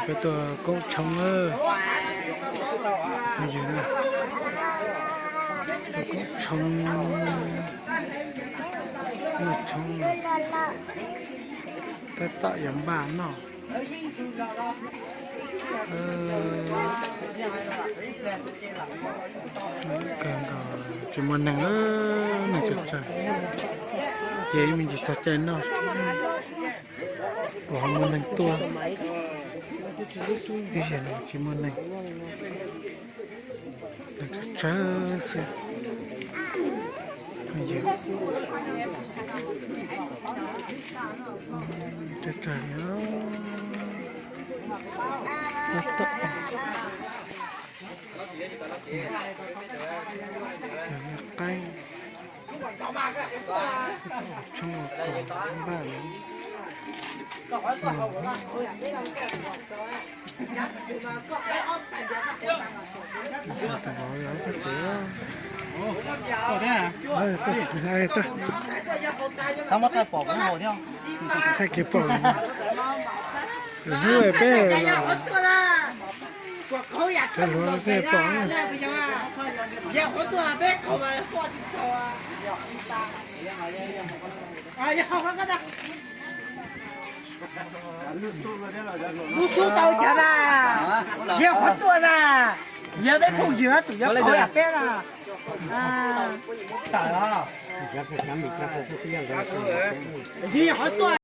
Peb tuaj koob tshoob na, phooj ywg na, tuaj koob tshoob, noj tshoob, tab tom yuav npaj noj. Kawg nkaus, tsis muaj neeg, neeg tsawg tsawg, ces me ntsis txog caij noj, uas ho muaj neeg tuaj, ib zaug no tsis muaj neeg, neeg tsawg tsawg xwb. Phooj ywg, tsawg tsawg li, tab tom qaib, tshoob ua kos npaj lawm. Thaij kev pom, hnub peb, cov hluav peb pom, lub kub tau cas na, yog qhov tuaj na, yog peb phooj ywg tus yog qhov yam peb na. Yog qhov tuaj.